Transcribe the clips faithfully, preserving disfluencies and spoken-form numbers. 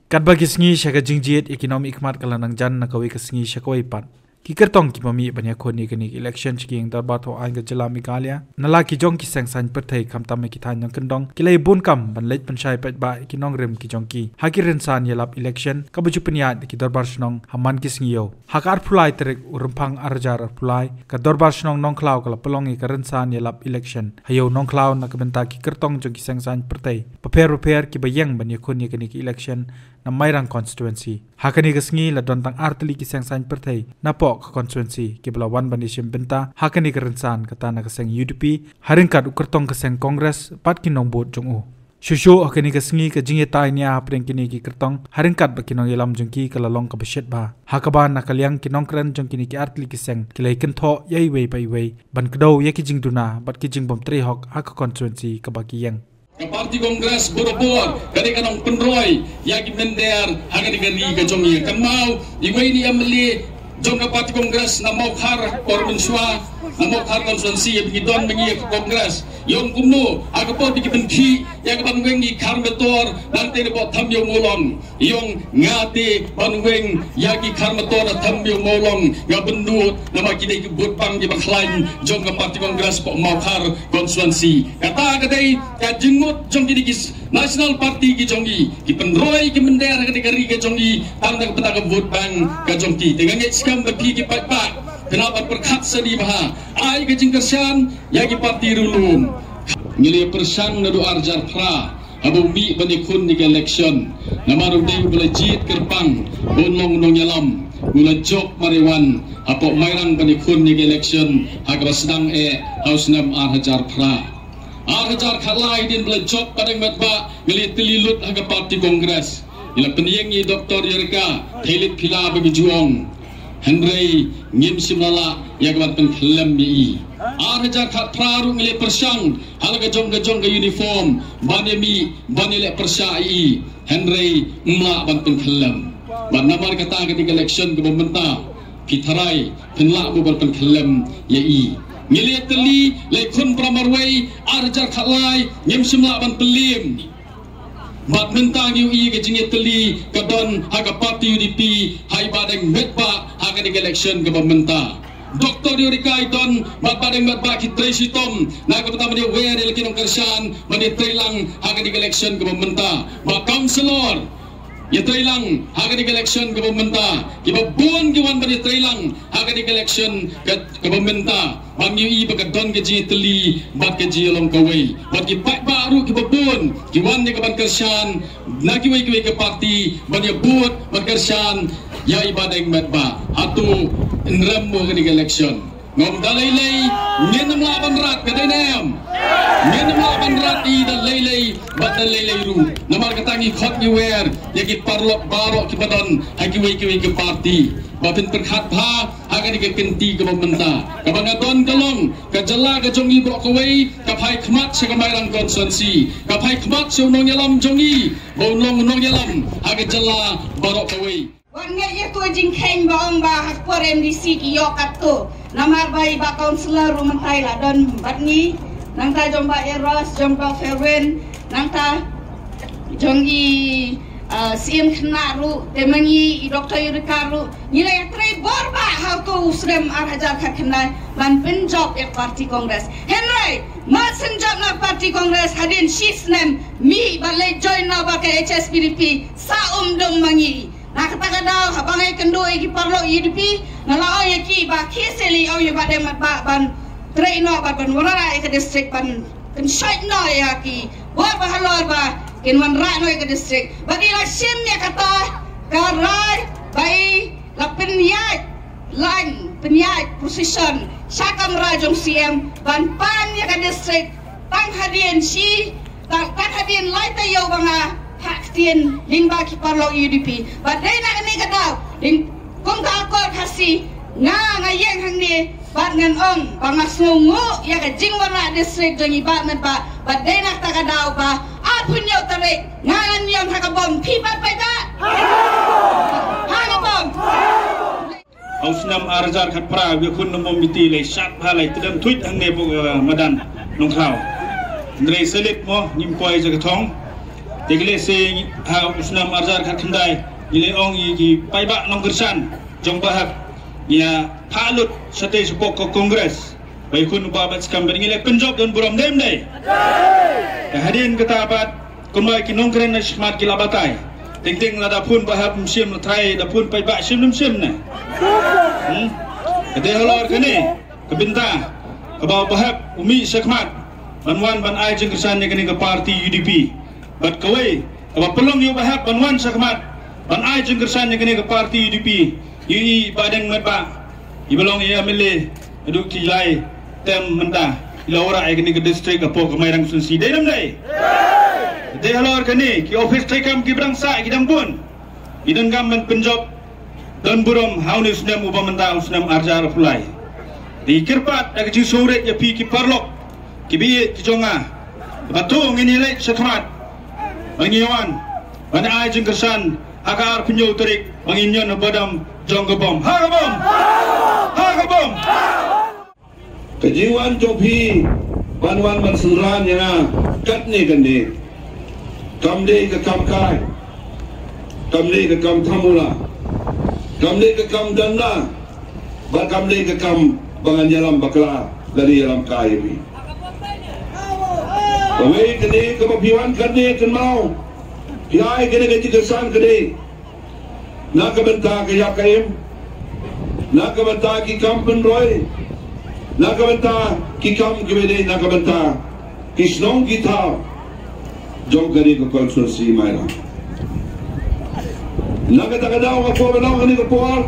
Katba ki sngi sha ka jingjied ïa ki nongmihkhmat ka la nang jan na kawei ka sngi sha kawei pat, ki kyrtong kiba mih ban ïakhun ïa kane ka election sha ki ïing dorbar thaw aiñ ka jylla Meghalaya na la ki jong ki seng saiñ pyrthei khamtam ha ki thaiñ nongkyndong ki la ïa bun kam ban leit pynshai paidbah ïa ki nongrim ki jong ki ha ki rynsan ïalap election kaba ju pynïaid da ki dorbar shnong ha man ki sngi ïew. Ha ka arphew lai tarik u Rymphang ar hajar arphew lai, ka dorbar shnong Nongkhlaw ka la pynlong ïa ka rynsan ïalap election ha ïew Nongkhlaw na ka bynta ki kyrtong jong ki seng saiñ pyrthei bapher bapher kiba ïeng ban ïakhun ïa kane ka election na Mairang constituency. Ha kane ka sngi la don tang ar tylli ki seng saiñ pyrthei napoh ka constituency kiba la wan ban ïashim bynta ha kane ka rynsan, kata na ka seng U D P ha ryngkat u kyrtong ka seng Congress bad ki nongbud jong u. Shuh shuh ha kane ka sngi ka jingïatai nia hapdeng kine ki kyrtong ha ryngkat bad ki nongïalam jong ki ka la long kaba shit bha, ha kaba na ka liang ki nongkren jong kine ki ar tylli ki seng ki la ïa kynthoh ïa iwei pa iwei ban kdew ïa ki jingduna bad ki jingbym trei hok ha ka constituency kaba ki ïeng. Ka party Congress barabor ka dei ka nongpynroi ïa ki mynder ha kane ka ri ka jong ngi. Kynmaw iwei na i M L A jong ka party Congress na Mawkhar por mynshuwa, na Mawkhar constituency, ïa ba ngi don ma ngi ïa ka Congress. Ïong kumno ha ka por ba ki pynkhih ïa ka ban weng ïa ki khar motor nangta napoh Tham Ïew Mawlong. Ïong nga te ban weng ïa ki khar motor na Tham Ïew Mawlong, nga bynnud namar ki dei ki vote bank kiba khlaiñ jong ka party Congress hapoh Mawkhar constituency. Kata ka dei ka jingmut jong kine ki National Party ki jong ngi, ki pynroi ki mynder ha kane ka ri ka jong ngi tang da ka bynta ka vote bank ka jong ki. Te nga ngeit skhem ba phi ki paidbah phin hap ban pyrkhat sani bha, ai ka jingkyrshan ïa ki party riewlum. Ngi la pyrshang naduh ar hajar phra haba u mih ban ïakhun ïa ka election, namar u dei uba la jied kyrpang ba un long u nongïalam, u la jop marijuana hapoh Mairang ban ïakhun ïa ka election ha kaba sdang eh ha u snem ar hajar phra. Ar hajar khatlai, hadien ba la jop Bahdeng Metbah, ngi la ïatylli lut ha ka party Congress. Ngi la pynïeng ïa i Doctor Yorika Thylliej Phylla ba ngi ju ong, hynrei ngim shym la lah ïa ka ban pynkhyllem ïa i. Ar hajar khatphra ruh ngi la pyrshang ha la ka jong ka jong ka uniform ban ïa mih ban ïaleh pyrshah ïa i, hynrei ym lah ban pynkhyllem. Bad namar kata, kane ka election kaba mynta, phi tharai phin lah mo ban pynkhyllem ïa i. Ngi la ïatylli, la ïakhun para marwei, ar hajar khatlai, ngim shym lah ban pynliem. Bad mynta ngi ïohi ka jingïatylli ka don ha ka party U D P ha i Bahdeng Metbah ha kane ka election kaba mynta. Doctor Yorika i don bad Bahdeng Metbah ki trei shitom na ka bynta ban ïawer ïa la ki nongkyrshan ban ïatrei lang ha kane ka election kaba mynta. Bad councillor ïatrei lang ha kane ka election kaba mynta. Kiba bun ki wan ban ïatrei lang ha kane ka election ka, kaba mynta. Bad ngi ïohi ba ka don ka jingïatylli bad ka jingïalong kawei. Bad ki paidbah ruh kiba bun ki wan ïa ka ban kyrshan na kiwei kiwei ka party ban ïa vote ban kyrshan ïa i Bahdeng Metbah. Hato yn rem mo ha kane ka election? Ngam da lei lei, ngin ym lah ban rat, ka dei ne em? Ngin ym lah ban rat ïa i da lei lei bad da lei lei ruh. Namar kata ngi khot ngi wer ïa ki paralok baroh kiba don ha kiwei kiwei ki party ba phin pyrkhat bha ha kane ka kynti kaba mynta. Kaba nga don ka long, ka jylla ka jong ngi baroh kawei ka phai khmat sha ka Mairang constituency, ka phai khmat sha u nongïalam jong ngi ba un long u nongïalam ha ka jylla baroh kawei. Wat ngeit ïa tu jingkheiñ ba ong ba ha ka por M D C ki ïoh katto. Namar ba i Bah Councillor ruh mynta i la don bad ngi. Nangta jong Bah Eros, jong Bah Ferwin, nangta jong i, ah, Syiem Khynnah ruh, te ma ngi i Doctor Yorika ruh. Ngi la ïatrei bor bha ha uto u snem ar hajar khatkhyndai ban pynjop ïa ka party Congress. Hynrei mar shen jop na party Congress, hadien shi snem mih ba leit join na ba ka H S P D P, sa um dum ma ngi. Na kata ka daw, haba nga ïakynduh ïa ki paralok U D P, nga la ong ïa ki ba ki seli ong ïa Bahdeng Metbah ban trei noh bad ban wanrah ïa ka district, ban kynshoit noh ïa ki bor ba halor ba kin wanrah noh ïa ka district. Bad i la shim ïa kata ka rai ba i la pynïaid line, pynïaid position sha kamra jong C M ban pan ïa ka district tang hadien shi Tang, tang hadien lai taïew ba nga phah ktien lyngba ki paralok U D P. Bad dei na kane ka daw, lyngba kum ka akor Khasi, nga, nga ïeng hangne bad ngan ong ba nga sngewnguh ïa ka jingwanrah district jong i Bah Metbah. Bad dei na kata ka daw ba arphew hynñiew tarik nga ngan ïeng ha ka bom, phi pat paidbah? Ha ka bom. Ha u snem ar hajar khatphra, u ïakhun na Mombiti, la i shat bha, la i tdem thuit hangne hapoh, eh, madan Nongkhlaw. Hynrei sha lit mo, ngim poi sha ka thong. Te ki leh se ha u snem arjar khat khyndai ngi leh ong ïa ki paidbah nongkyrshan jong Bah Hep, ngi ïa phah lut shatei shapoh ka Congress. Bai khun u Bah Batskam ban ngi leh pynjop don burom dem dei. Te hadien kata pat kumba ki nongkren na shakhmat ki la batai. Teng teng lada phun Bah Hep ym shim la trai, da phun paidbah shim ym shim ne. Hmm? Ka dei halor kane ka bynta kaba u Bah Hep u mih shakhmat ban wan ban ai jingkyrshan ïa kane ka party U D P. Bad kawei kaba pynlong ïa u Bah Hep ban wan shakhmat ban ai jingkyrshan ïa kane ka party U D P, ïa i Bah Deng Metbah, iba long i M L A haduh ki lai term mynta, i la wanrah ïa kane ka district hapoh ka Mairang Constituency. Dei ne ym dei? Dei halor kane ki office treikam kiba dang sah ki dang bun. I donkam ban pynjop don burom ha une u snem uba mynta u snem arjar arphew lai. Te kyrpad da ka jingsngewrit ïa phi ki paralok kiba ïeit ki jong nga, ba to ngin ïaleit shakhmat ba ngi wan ban ai jingkyrshan ha ka arphew hynñiew tarik ba ngin ïoh na ba dam jong ka bom. Ha ka bom! Ha ka bom! Ka jingwan jong phi ban wan ban synran ïa nga katne katne kam dei ka kam kai, kam dei ka kam thamula, kam dei ka kam danda, bad kam dei ka kam ba ngan ïalam bakla lane ïalam kai ïa phi. Kawei kane kaba phi wan katne kynmaw, phi ai kane ka jingkyrshan ka dei na ka bynta ka ïap ka im, na ka bynta ki kam pynroi, na ka bynta ki kam kiba dei na ka bynta ki shnong ki thaw jong kane ka constituency Mairang. Na kata ka daw nga kwah ban ong ha kane ka por,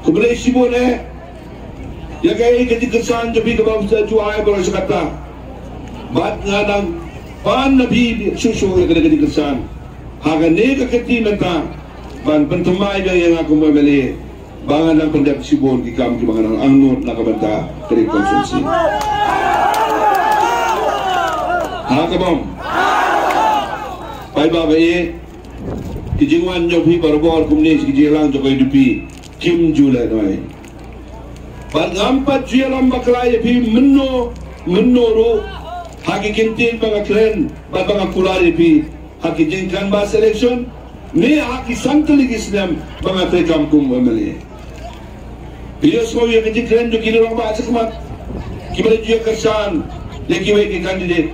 khublei shibun eh ïa kaei ka jingkyrshan jong phi kaba phi ju ai baroh shi katta. Bad nga dang pan na phi shuh shuh ïa kane ka jingkyrshan ha kane ka kti mynta ban pynthymmai biang ïa nga kum u M L A ba nga dang pyndep shibun ki kam kiba nga dang angnud na ka bynta ka ri constituency. Ha ka bom. Paidbah ba ïeit, ki jingwan jong phi barabor kumne sha ki jingïalang jong ka U D P kim ju leh noi. Bad ngam pat ju ïalam bakla ïa phi mynno mynno ruh ha ki kyntien ba nga kren bad ba nga kular ïa phi ha ki jingkren ba selection ne ha ki san tylli ki snem ba nga treikam kum M L A. Phi ïohsngew ïa ki jingkren jong ki rangbah shakhmat kiba la ju ïakyrshan ïa kiwei ki candidate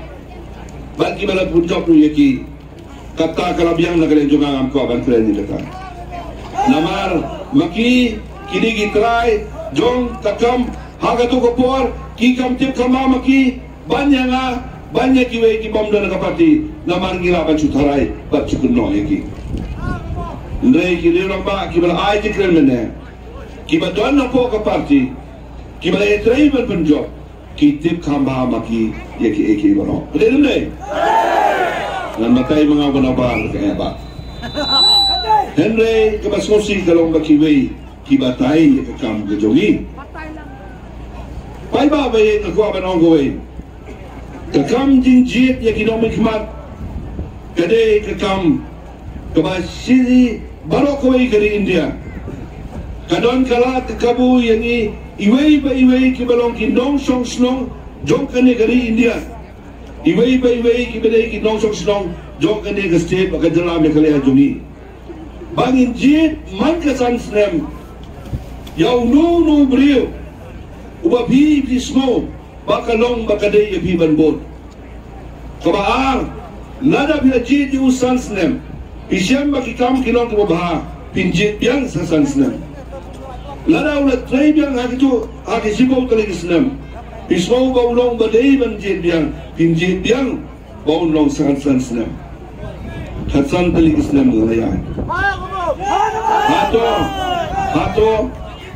bad kiba la pynjop ruh ïa ki. Kata ka la biang na ka liang jong nga, ngam kwah ban kren ïa kata. Namar ma ki, ki dei ki trai jong ka kam ha kato ka por, ki kam tip kham bha ma ki ban ïa nga, ban ïa kiwei ki bym don ha ka party. Namar ngi lah ban shu tharai bad shu kynnoh ïa ki. Hynrei ki rangbah kiba la ai jingkren mynne, kiba don hapoh ka party, kiba la ïatrei ban pynjop, ki tip kham bha ma ki ïa kiei kiei baroh. Ka dei ne ym dei? Ngan batai ma nga u ban nabar ka eh bah. Hynrei kaba sngewsih ka long ba kiwei ki batai ïa ka kam ka jong ngi. Paidbah ba ïeit, nga kwah ban ong kawei, ka kam jingjied ïa ki nongmihkhmat ka dei ka kam kaba shi baroh kawei ka ri India. Ka don ka lad ka kabu ïa ngi iwei pa iwei kiba long ki nongshong shnong jong kane ka ri India, iwei pa iwei kiba dei ki nongshong shnong jong kane ka state bad ka jylla Meghalaya jong ngi, ba ngin jied man ka san snem ïa uno uno u briew uba phi, phi sngew ba ka long ba ka dei ïa phi ban bud. Kaba ar, lada phi la jied ïa u san snem, phi shem ba ki kam ki long kiba bha, phin jied biang sa san snem. Lada u la trei biang ha kito, ha ki shiphew tylli ki snem, phi sngew ba u long ba dei ban jied biang, phin jied biang ba un long sa khatsan snem. Khatsan tylli ki snem la ïaid. Hato, hato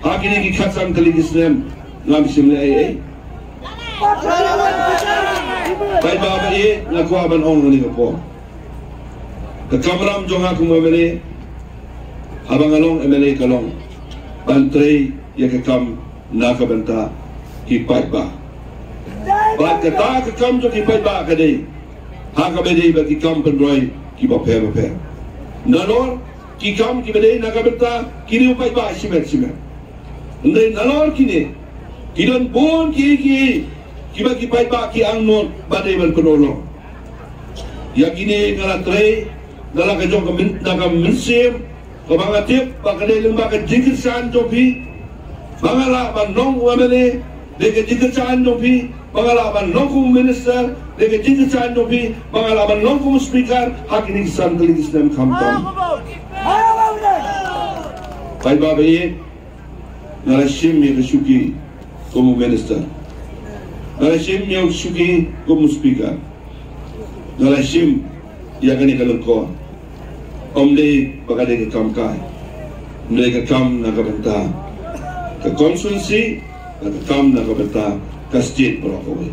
ha kine ki khatsan tylli ki snem ngam shym leh ei ei? Paidbah ba ïeit, nga kwah ban ong ha kane ka por, ka kamram jong nga kum u M L A, haba nga long M L A ka long ban trei ïa ka kam na ka bynta ki paidbah. Bad kata ka kam jong ki paidbah ka dei ha kaba dei bad ki kam pynroi kiba pher bapher. Nalor ki kam kiba dei na ka bynta ki riew paidbah shimet shimet. Hynrei nalor kine ki don bun kiei kiei kiba ki paidbah ki angnud ba dei ban pynurlong. Ïa kine nga la trei na la ka jong ka myn-, na ka mynsiem, kaba nga tip ba ka dei lyngba ka jingkyrshan jong phi ba nga lah ban long u M L A, dei ka jingkyrshan jong phi ba nga lah ban long kum u minister, dei ka jingkyrshan jong phi ba nga lah ban long kum u speaker ha kine ki san tylli ki snem khamtam. Paidbah ba ïeit, nga la shim ïa ka shuki kum u minister. Nga la shim ïa ka shuki kum u speaker. Nga la shim ïa kane ka lyngkor. Ym dei ba ka dei ka kam kai. Ym dei ka kam na ka bynta ka constituency, ka kam na ka bynta ka state baroh kawei.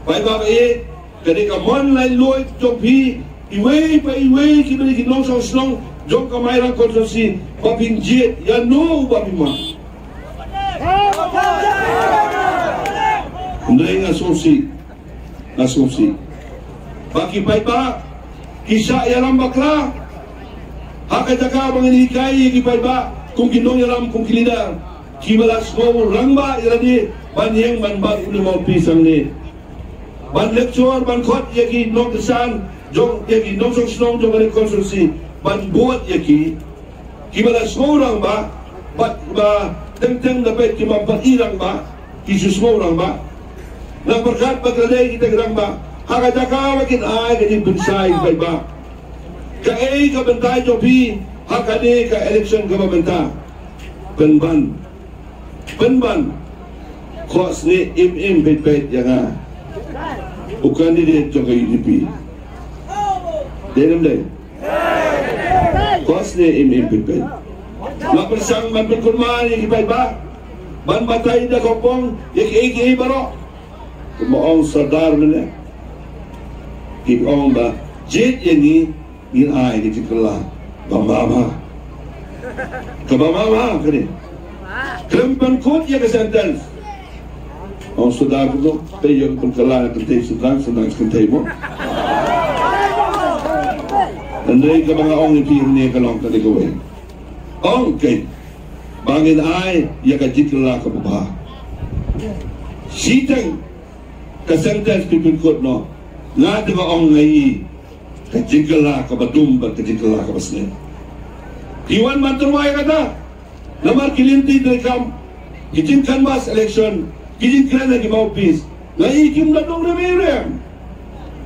Paidbah ba ïeit, ka dei ka mon laitluid jong phi, iwei pa iwei kiba dei ki nongshong shnong jong ka Mairang constituency, ba phin jied ïa no uba phi mon. Hynrei nga sngewsih, nga sngewsih ba ki paidbah ki shah ïalam bakla. Ha ka jaka ba ngin hikai ïa ki paidbah kum ki nongïalam, kum ki leader, kiba la sngew rangbah ïa lade ban ïeng ban bat u mouthpiece hangne, ban lecture, ban khot ïa ki nongkyrshan jong, ïa ki nongshong shnong jong kane ka constituency, ban bud ïa ki. Kiba la sngew rangbah, bad ba teng teng da peit kiba pat i rangbah, ki shu sngew rangbah. Nang pyrkhat ba ka dei kita ki rangbah, ha ka jaka ba kin ai ka jingpynshai paidbah. Kaei ka bynta jong phi ha kane ka election kaba mynta? Pynban, pynban khohsniew im im peit peit ïa nga, u candidate jong ka U D P. Dei ne ym dei? Khohsniew im im peit peit. Nga pyrshang ban pynkynmaw ïa ki paidbah, ban batai da ka pong ïa kiei kiei baroh. Kumba ong Sordar mynne, ki ong ba jied ïa ngi, ngin ai ka jingkylla ba mama. Kaba mama kane. Khlem pynkut ïa ka sentence, ong Sordar kumno, te ïa ka pynkylla ka kynthei sentence, sentence kynthei mo. Hynrei kaba nga ong ïa phi hangne ka long kane kawei. Ong keiñ ba ngin ai ïa ka jingkylla kaba bha. Shiteng ka sentence phi pynkut noh, nga te nga ong nga i ka jingkylla kaba dum bad ka jingkylla kaba sniew. Ki wan ban tyrwa ïa kata. Namar ki lynti treikam, ki jingcanvass election, ki jingkren ha ki mouthpiece, nga i kim da dong rem rem.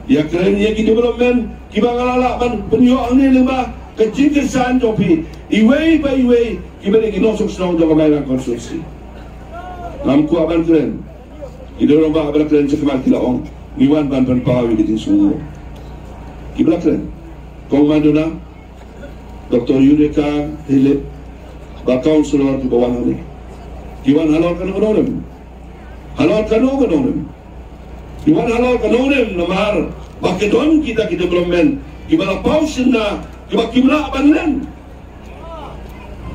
Ïa kren ïa ki development kiba nga la lah ban pynïoh hangne lyngba ka jingkyrshan jong phi, iwei pa iwei kiba dei ki nongshong shnong jong ka Mairang constituency. Ngam kwah ban kren. Ki dei rangbah ba la kren sha khmat ki la ong, ngi wan ban pynpaw ïa ki jingsngewnguh. Kiba la kren, Kong Maduna, Doctor Eureka Philip, ba councillor kiba wan hangne, ki wan halor kano kano rim. Halor kano kano rim. Ki wan halor kano rim namar ba ki don kita ki development kiba la paw shynna, kiba kim lah ban len.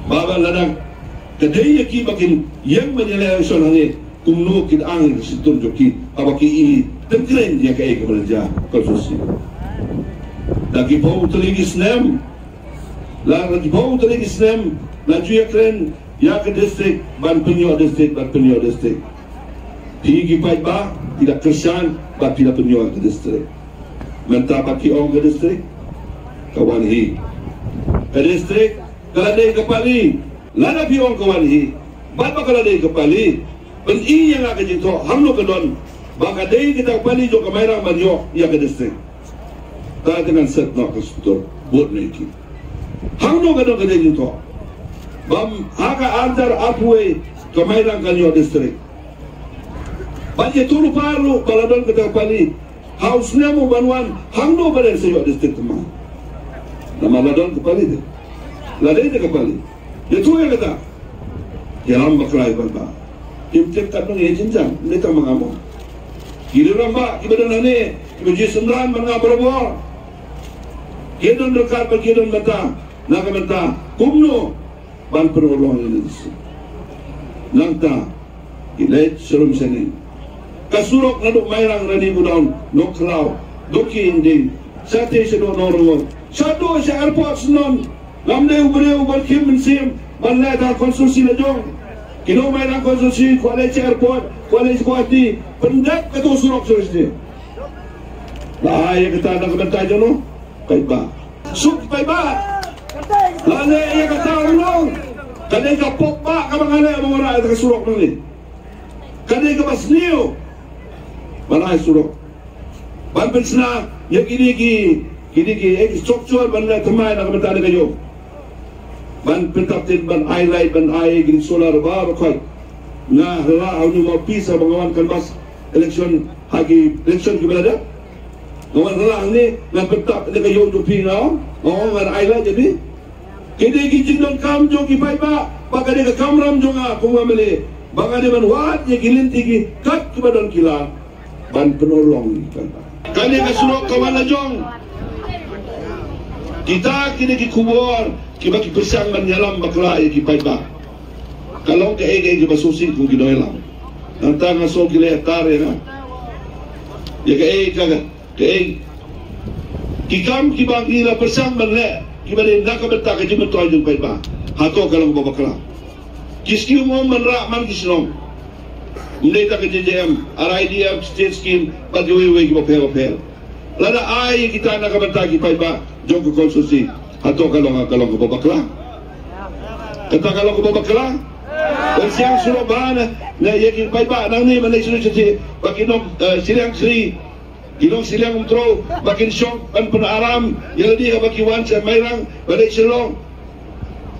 Ba ba lada ka dei ïa ki ba kin ïeng ban ïaleh election hangne, kumno kin ang ïa ka shyntur jong ki haba ki i tyngkrein ïa kaei kaba la jia ka constituency. Da ki phew tylli ki snem, la da ki phew tylli ki snem la ju ïakren ïa ka district, ban pynïoh district, ban pynïoh district. Phi ki paidbah phi la kyrshan bad phi la pynïoh ka district. Mynta pat phi ong ka district ka wan hi. Ka district ka la dei ka pali. Lada phi ong ka wan hi bad ba ka la dei ka pali, pyni ïa nga ka jingthoh hangno ka don ba ka dei kata ka pali jong ka Mairang ban ïoh ïa ka district. Ta te ngan set noh ka struktur, bud noh ïa ki. Hangno ka don ka jingthoh ba ha ka ar hajar arphew wei ka Mairang kan ïoh district? Bad ïa tu ruh pat ruh ba la don kata ka pali, ha u snem u ban wan hangno ba dei sa ïoh district thymmai? Namar la don ka pali te, la dei te ka pali. Ïa tu ïa kata ïalam bakla ïa ki paidbah. Kim tip katno ïa jingjang, ym dei tang ma nga mo. Ki rangbah kiba don hangne kiba ju sngewthuh bad nga barabor. Ki don ryngkat bad ki don bynta na ka bynta kumno ban pynurlong ïa ka district. Nangta ki leit sha rum sha neng. Ka surok naduh Mairang Rani Godown, Nongkhlaw, Doki Inding, shatei shaduh Nongrngur, shaduh sha airport Shillong. Ngam dei u briew uba khim mynsiem ban leh da ka constituency la jong. Ki nong Mairang constituency kwah leit sha airport, kwah leit sha Guwahati, pyndep kato surok sha sdie. La ai ïa kata na ka bynta jong no paidbah. Suk paidbah. La leh ïa kata, u long. Ka dei ka pop ba kaba nga leh ba nga rah ïa ka surok nangne. Ka dei kaba sniew ban ai surok, ban pynshna ïa kine ki, kine ki infrastructure ban leh thymmai na ka bynta ka ïew, ban pyntap tin, ban ai light, ban ai kine solar ba ba khoi. Nga la ha u new office ba nga wan canvass election, ha ki election kiba la dep. Nga wan la hangne, nga pyntap ïa ka ïew jong phi, nga ong, nga ong ngan ai light ïa phi. Ki dei ki jingdonkam jong ki paidbah, ba ka dei ka kamram jong nga kum u M L A ba nga dei ban wad ïa ki lynti ki kat kiba don ki la ban pynurlong ïa ki paidbah. Kane ka surok ka wan la jong kita, kine ki khubor kiba ki pyrshang ban ïalam bakla ïa ki paidbah. Ka long kaei kaei kiba sngewsih kum ki nongïalam. Nangta nga sngew ki la ïatar ïa nga ïa kaei ka Kaei ki kam kiba ngi la pyrshang ban leh kiba dei na ka bynta ka jingmyntoi jong paidbah, hato ka long kaba bakla? Ki scheme ym ban rah man ki shnong. Ym dei tang ka J J M, R I D F, state scheme bad kiwei kiwei kiba pher ba pher. Lada ai kita na ka bynta ki paidbah jong ka constituency, hato ka long, ka long kaba bakla? Kata ka long kaba bakla? Ban sdang surok ba na, na ïa ki paidbah nangne, ban leit sha sha ba ki nong, eh, shiliang shri, ki nong shiliang Umtro, ba kin shong ban pynaram ïa lade haba ki wan sha Mairang ban leit Shillong.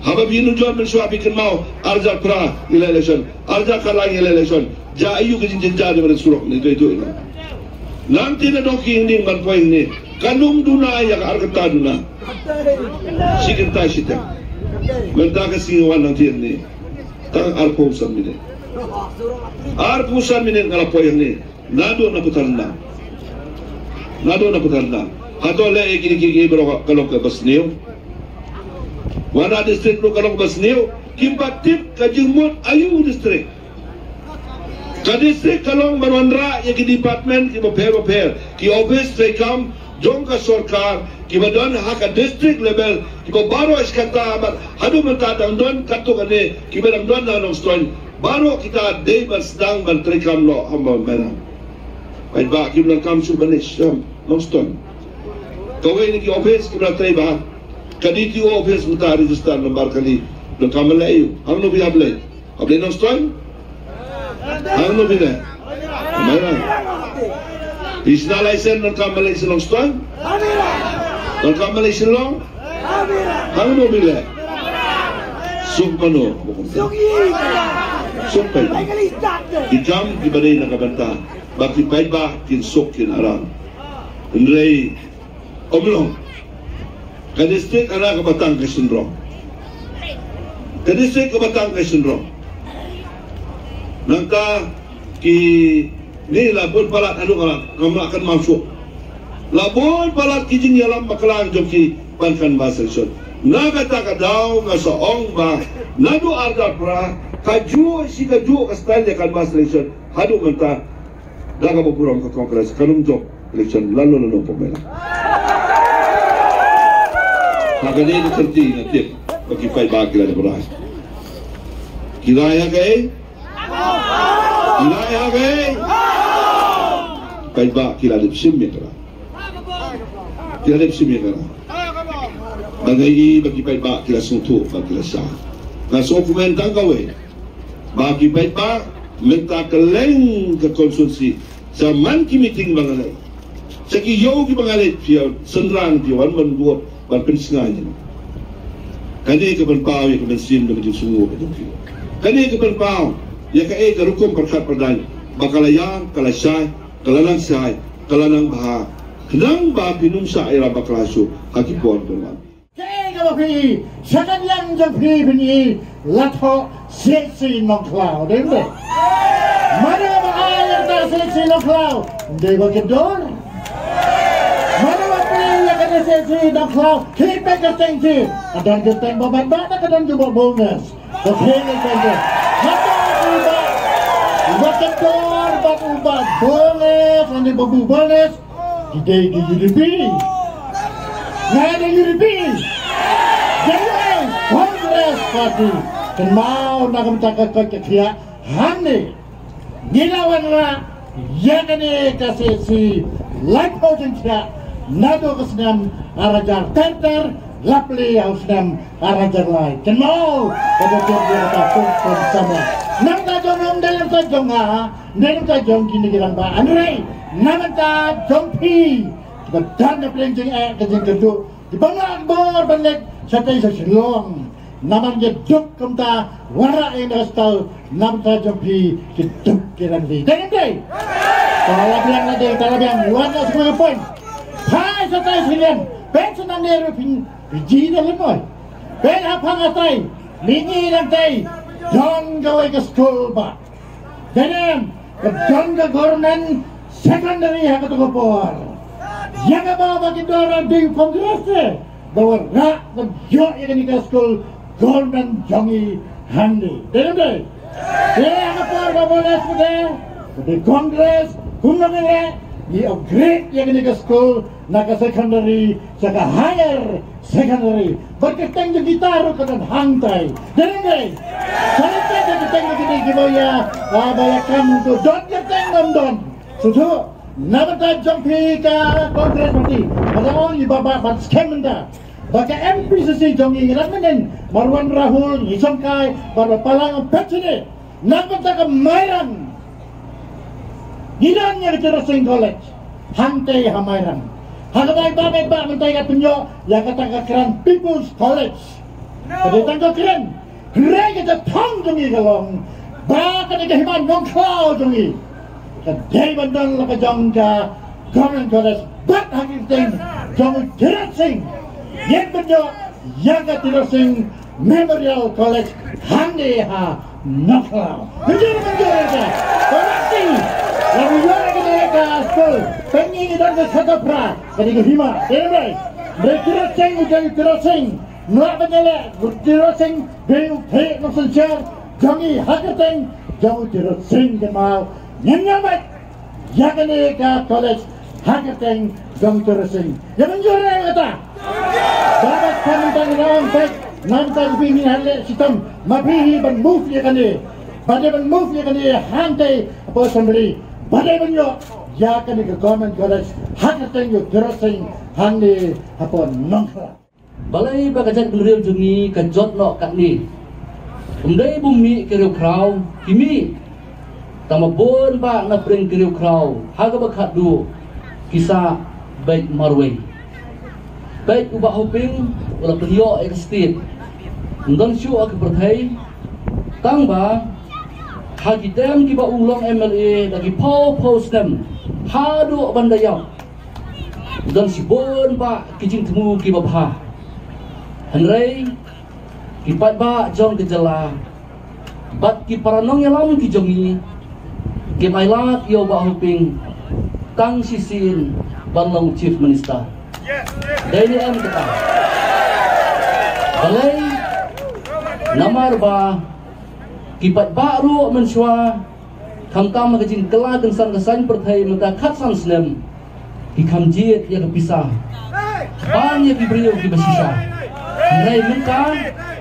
Haba phi nujor mynshuwa phi kynmaw ar hajar phra ïa la election, ar hajar khatlai ïa la election. Jia aïu ka jingjynjar jong ka surok ne, to ito ina. Nangta na dong ki hynnin ban poi hangne, kan ym duna ïa ka ar kynta duna. Shi kynta shi teng. Mynta ka sngi wan nangta hangne, tang arphew san minit. Arphew san minit nga la poi hangne. Naduh na Patharndang. Naduh na Patharndang. Hato leh ïa kine ki, ki baroh ka long kaba sniew? Wan na district ruh ka long kaba sniew. Kim pat tip ka jingmut aïu district. Ka district ka long ban wanrah ïa ki department kiba pher ba pher, ki office treikam jong ka sorkar kiba don ha ka district level, kiba baroh shi katta bad haduh mynta dang don katto katne kiba dang don ha Nongstoiñ. Baroh kita dei ban sdang ban treikam noh ha Mairang. Paidbah kim donkam shuh ban leit sha Nongstoiñ. Kawei na ki office kiba la trei bha, ka D T O office, mynta register number kali. Donkam ban leit aïu? Hangno phi hap leit? Hap leit Nongstoiñ? Hangno phi leit? Mairang. Phi shna license, donkam ban leit sha Nongstoiñ? Donkam ban leit Shillong? Hangno phi leit? Suk mano? Suk paidbah. Ki kam kiba dei na ka bynta ba ki paidbah kin suk kin aram. Hynrei ym long. Ka district ana kaba tang ka shynrong. Ka district kaba tang ka shynrong. Nangta kine la bun palat haduh kalat, ngam lah kynmaw shuh. La bun palat ki jingïalam bakla jong ki ban canvass election. Na kata ka daw nga sa ong ba naduh ar hajar phra, kajuh shi kajuh ka style ïa canvass election haduh mynta. Da kaba burom ka Congress kan ym jop election lano lano pynban. Ha kane ka kynti nga tip ba ki paidbah ki la dep rai. Ki rai ha kaei? Ki rai ha kaei? Paidbah ki la dep shim ïa ka rai. Ki la dep shim ïa ka rai. Ba nga i ba ki paidbah ki la sngewthuh ba ki la shah. Nga sngewkmen tang kawei. Ba ki paidbah mynta kylleng ka constituency, sha man ki meeting ba nga leit, sha ki ïew kiba nga leit, phi ïa synran, phi ïa wan ban vote, ban pynsngew ïa nga. Kane ka pynpaw ïa ka mynsiem da ka jingsngew ka jong phi. Kane ka pynpaw ïa kaei ka rukom pyrkhat pyrdaiñ ba ka la ïam, ka la shai, ka la nang shai, ka la nang bha. Khnang ba phin ym shah ïarap bakla shuh ha ki por ban wan. Kaei kaba phi i, sha ka liang jong phi phin i, la thoh C C Nongkhlaw, dei ym dei? Mano ba ai ïa ka C C Nongkhlaw? Dei ba ki dur. Mano ba phi i ïa ka C C Nongkhlaw? Ki peit ka teng ki. Ka don ki teng ba ban ba, ka don ki ba bonus. Ka phi i ka teng ki. Hato u ba, u ba ka dur, ba u ba bonus, ani ba bu bonus. Ki dei ki U D P. Nga dei U D P. Dei Congress Party. Kynmaw na ka bynta ka koit ka khiah hangne. Ngi la wanrah ïa kane ka C C Laiphew jingthiah naduh ka snem ar hajar ter ter, la plie ha u snem ar hajar lai. Kynmaw, ka dei ka jingthiah ka kum kum sama. Namar jong nga, namar jong nga, namar jong kine ki rangbah. Hynrei namar jong phi, ba don na pdeng jingeh, ka jingkyrduh, ki bym lah bor ban leit shatei sha Shillong. Namar ki duk kumta, wanrah ïa ka stall, namar jong phi ki duk ki rangbah. Dei ne em dei? Te la biang la dei, te la biang, wan na sngewbha pyn. Phai shatei sha Shillong, pyn sha nang ne ruh phi, phi ji da lyngngoh. Pyn ha phang shatei, mihngi nangtei, don kawei ka skul ba. Dei ne em, ka don ka government secondary ha kato ka por. Ïa kaba ba ki dor ha ding Congress te, ba wanrah ban ïoh ïa kane ka skul government jong ngi hangne. Dei ne em dei? Te ha ka por ba Congress te, ka dei Congress, kumno ngi leh, ngi upgrade ïa kane ka skul, na ka secondary sha ka higher secondary. Bad ka kyrteng jong kita ruh ka don hangtai. Dei ne em dei? Sa leit peit ka kyrteng jong kine kiba ïa, ah, ba ïa kam tu don kyrteng, don don. Sngewthuh, namar jong phi ka Congress Party, ba la ong ïa ba ba ban skhem mynta. Ba ka M P C C jong ngi ngi la mynnin, Marwan Rahul, ngi shongkai, ba ba palang pet sini. Namar ka Mairang. Ngi don ïa ka Tirotsing College. Hangtei ha Mairang. Ha kaba ïa ba ba mynta ka pynïoh ïa kata ka kren People's College. Ka dei tang ka kren. Hynrei ka jathong jong ngi ka long ba kane ka hima Nongkhlaw jong ngi ka dei ban don la ka jong ka Government College. Bad ha ka kyrteng jong u Tirotsing, ngin pynïoh ïa ka Tirotsing Memorial College hangne ha Nongkhlaw. Mynjur, mynjur ïa ka. Ka lynti la u ïoh ïa kane ka skul. Pynïeng ïa don ka sha ka phra, ka dei ka hima. Dei ne em dei? Dei Tirotsing, u dei Tirotsing. Ngi la ban ïaleh, u Tirotsing dei u theh nongsynshar jong ngi ha ka kyrteng jong u Tirotsing. Kynmaw, ngin ïa beit ïa kane ka college ha ka kyrteng jong u Tirotsing. Ïa mynjur ïa kata. Ba ba khan tang nang peit, nang tang phi ngi hangne shitom, ma phi hi ban move ïa kane. Ba dei ban move ïa kane hangtei hapoh assembly. Ba dei ban ïoh ïa kane ka government college ha ka kyrteng jong u Tirotsing hangne hapoh Nongkhlaw. Balei ba ka jaitbynriew jong ngi ka jot noh katne? Ym dei bym mih ki riewkhraw, ki mih. Tang ba bun bah na pdeng ki riewkhraw ha kaba khatduh ki sah beit marwei. Peit u Bah Hoping u la pynïoh ïa ka state. Ym don shuh ha ka pyrthei. Tang ba ha ki term kiba u long M L A da ki phew phew snem haduh ban da ïap. Don shibun bah ki jingthmu kiba bha. Hynrei ki paidbah jong ka jylla bad ki para nongïalam ki jong ngi kim ailad ïa u Bah Hoping tang shisien ban long Chief Minister. Dei ne em kata? Balei? Namar ba ki paidbah ruh mynshuwa, khamtam ha ka jingkylla kynsan ka saiñ pyrthei mynta khatsan snem, ki kham jied ïa ka pisa ban ïa ki briew kiba shisha. Hynrei mynta,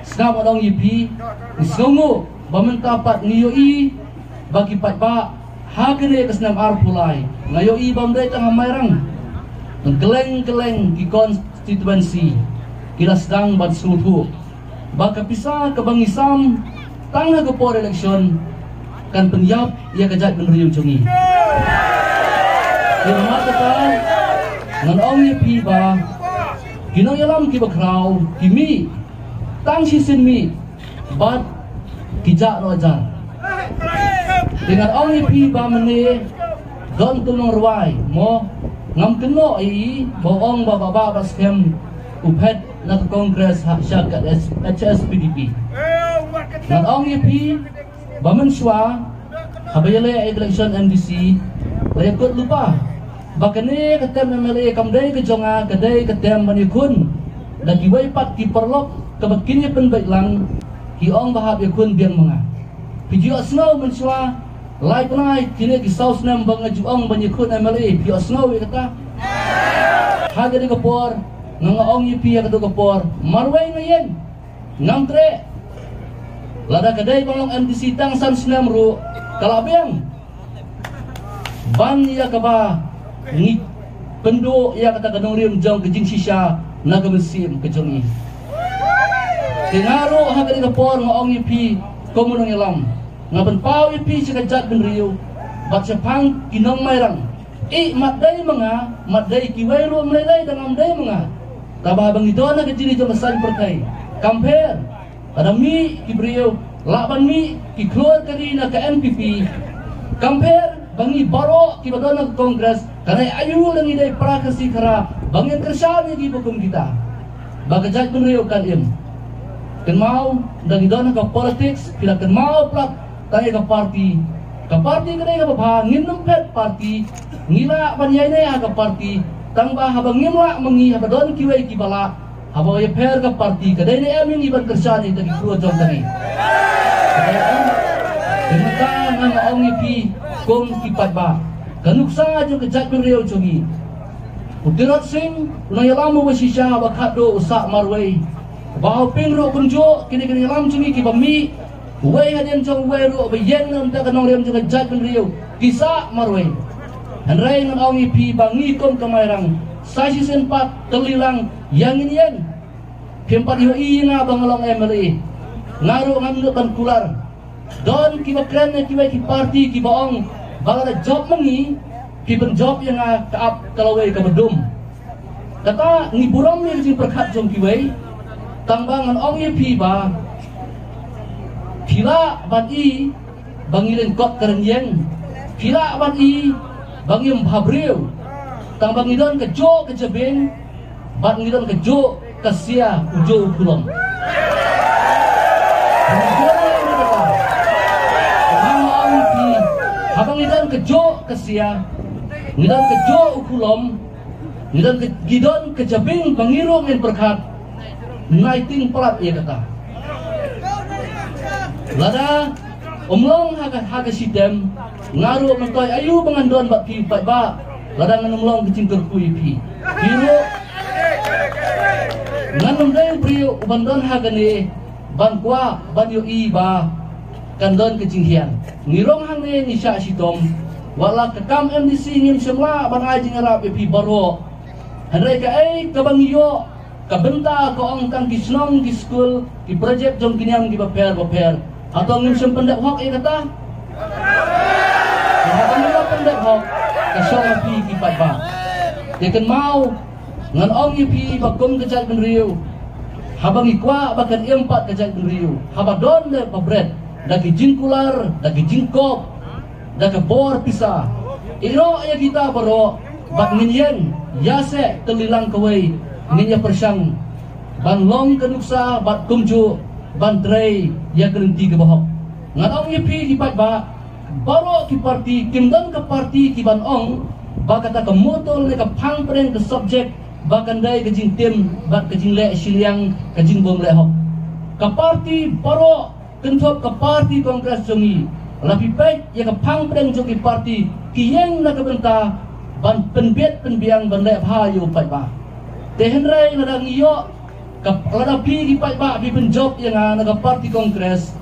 sngap ngan ong ïa phi, ngi sngewnguh ba mynta pat ngi ïohi ba ki paidbah ha kane ka snem arphew lai, nga ïohi ba ym dei tang ha Mairang, tang kylleng kylleng ki constituency ki la sdang ban sngewthuh ba ka pisa kaba ngi sam tang ha ka por election kan pynïap ïa ka jaitbynriew jong ngi. Te namar kata ngan ong ïa phi ba ki nongïalam kiba khraw ki mih tang shisien mih bad ki jah noh jar. Te ngan ong ïa phi ba mynne don tu nongrwai mo, ngam kynnoh ïa i ba ong ba Bah Bah Skhem u phet na ka Congress ha sha ka H S P D P. Ngan ong ïa phi ba mynshuwa haba ïaleh election M D C la ïakut lypa ba kane ka term M L A kam dei ka jong nga, ka dei ka term ban ïakhun da kiwei pat ki paralok kaba kin ïa pynbeit lang, ki ong ba hap ïakhun biang ma nga. Phi ju ïohsngew mynshuwa lai bnai kine ki saw snem ba nga ju ong ban ïakhun M L A, phi ïohsngew ïa kata? Ha kane ka por nga, nga ong ïa phi ha kane ka por marwei nga ïeng. Ngam treh. Lada ka dei ban long M D C tang san snem ruh ka la biang. Ban ïa kaba ngi pynduh ïa kata ka nongrim jong ka jingshisha na ka mynsiem ka jong ngi. Te nga ruh ha kane ka por nga ong ïa phi kum u nongïalam, nga pynpaw ïa phi sha ka jaitbynriew bad shaphang ki nongmairang. I mat dei ma nga, mat dei kiwei ruh, ym lei lei da ngam dei ma nga. Taba haba ngi don ha ka jingïaid jong ka saiñ pyrthei, kam pher. Lada mih ki briew, lah ban mih ki khlur ka ri na ka N P P. Kam pher ba ngi baroh kiba don ha ka Congress, ka dei aïu lada ngi dei para Khasi Khara, ba ngin kyrshan ïa kiba kum kita. Ba ka jaitbynriew kan im. Kynmaw, da ngi don ha ka politics, phi la kynmaw palat tang ïa ka party. Ka party ka dei kaba bha, ngin ym phet party, ngi lah ban ïaineh ha ka party, tang ba haba ngim lah ma ngi, haba don kiwei kiba lah, haba ïapher ka party, ka dei ne em ïa ngi ban kyrshan ïa kita ki khlur jong ka ri? Ka dei em? Te mynta nga ong ïa phi kum ki paidbah, ka nuksa jong ka jaitbynriew jong ngi. U Tirot Sing, u nongïalam uba shisha, haba khatduh u sah marwei. Bah Hoping ruh kumjuh, kine ki nongïalam jong ngi kiba mih, uwei hadien jong uwei ruh, ba ïeng na bynta ka nongrim jong ka jaitbynriew, ki sah marwei. Hynrei ngan ong ïa phi ba ngi kum ka Mairang, sa shisien pat, tylli lang, ïa ngin ïeng. Phim pat ïohi ïa nga ba nga long M L A. Nga ruh ngam nud ban kular. Don kiba kren na kiwei ki party kiba ong ba lada jop ma ngi, phi pynjop ïa nga, ka ap ka lawei kaba dum. Kata ngi burom ïa ka jingpyrkhat jong kiwei. Tang ba ngan ong ïa phi ba phi lah ban i ba ngi lyngkot ka rynïeng. Phi lah ban i ba ngim bhabriew. Tang ba ngi don kajuh ka jabieng, bad ngi don kajuh ka sia, ujuh u khulom. Haba ngi don kajuh ka sia, ngi don kajuh u khulom, ngi don ka, ngi don ka jabieng ba ngi ruh ngin pyrkhat. Nai tieng palat ïa kata. Lada ym long ha ka, ha ka shitom, nga ruh mynta aïu ba ngan don bad phi paidbah, lada ngan ym long ka jingkyrkhu ïa phi. Phi ruh, ngan ym dei u briew uban don ha kane ban kwah ban ïohi ba kan don ka jinghiar. Ngi rung hangne ngi shah shitom. Wat la ka kam M D C ngim shym lah ban ai jingïarap ïa phi baroh. Hynrei kaei kaba ngi ïoh, ka bynta ka ong tang ki shnong, ki skul, ki project jong ki niam kiba pher bapher. Hato ngim shym pyndep hok ïa kata? Hato ngim pyndep hok? Ka shong ha phi ki paidbah. Te kynmaw, ngan ong ïa phi ba kum ka jaitbynriew, haba ngi kwah ba kan im pat ka jaitbynriew, haba don leh ba bret, da ki jingkular, da ki jingkop, da ka bor pisa, ïehnoh ïa kita baroh, bad ngin ïeng ïaseh tylli lang kawei, ngin ïa pyrshang ban long ka nuksa bad kumjuh ban trei ïa ka lynti kaba hok. Ngan ong ïa phi ki paidbah, baroh ki party, kim don ka party kiban ong ba kata ka motto ne ka phang pdeng ka subject ba kan dei ka jingtim bad ka jingleh shiliang, ka jingbymleh hok. Ka party baroh, kynthup ka party Congress jong ngi, la phi peit ïa ka phang pdeng jong ki party, ki ïeng na ka bynta ban pynbit pynbiang, ban leh bha ïa u paidbah. Te hynrei lada ngi ïoh, ka, lada phi ki paidbah phi pynjop ïa nga na ka party Congress,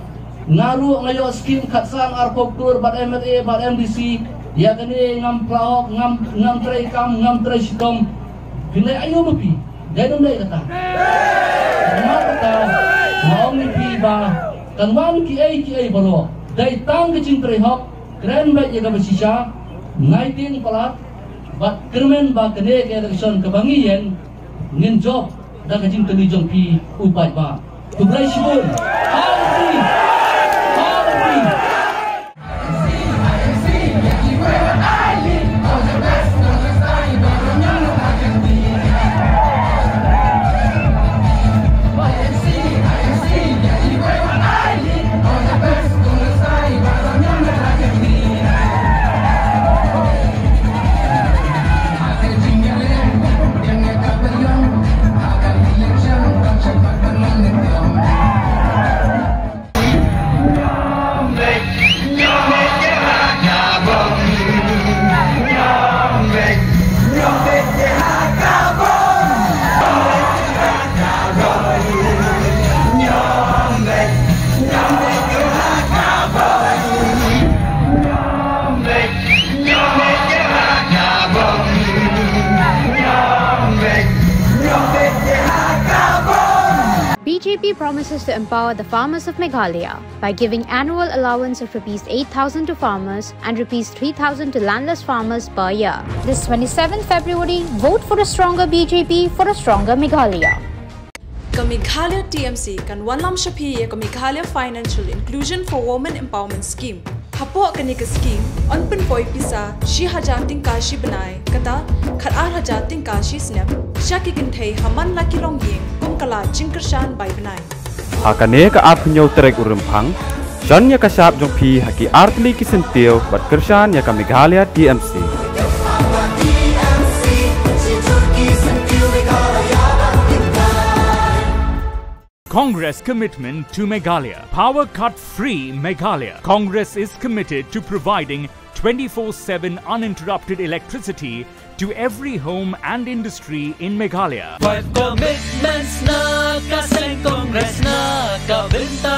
nga ruh nga ïoh skim khatsan arphew klur bad M L A bad M D C, ïa kane ngam pla hok, ngam, ngam trei kam, ngam trei shitom. Phin leh aïu ma phi? Dei ne ym dei kata? Namar kata, nga ong ïa phi ba kan wan kiei kiei baroh, dei tang ka jingtrei hok, kren beit ïa kaba shisha, nai tieng palat, bad kyrmen ba kane ka election kaba ngi ïeng, ngin jop da ka jingkylli jong phi u paidbah. Khublei shibun. Harti! Harti! B J P promises to empower the farmers of Meghalaya by giving annual allowance of rupees eight thousand to farmers and rupees three thousand to landless farmers per year. This twenty-seventh February, vote for a stronger B J P for a stronger Meghalaya. Ka Meghalaya T M C kan wanlam sha phi ïa ka Meghalaya Financial Inclusion for Women Empowerment Scheme. Hapoh kane ka scheme, yn pynpoi pisa shi hajar tyngka shi bnai, kata khatar hajar tyngka shi snem, sha ki kynthei ha man la ki longïing, kum ka lad jingkyrshan bai bnai. Ha kane ka arphew hynñiew tarik u Rymphang, shon ïa ka shap jong phi ha ki artylli ki syntiew bad kyrshan ïa ka Meghalaya T M C. Congress commitment to Meghalaya. Power cut free Meghalaya. Congress is committed to providing twenty-four seven uninterrupted electricity to every home and industry in Meghalaya. Five commitments na ka seng Congress na ka bynta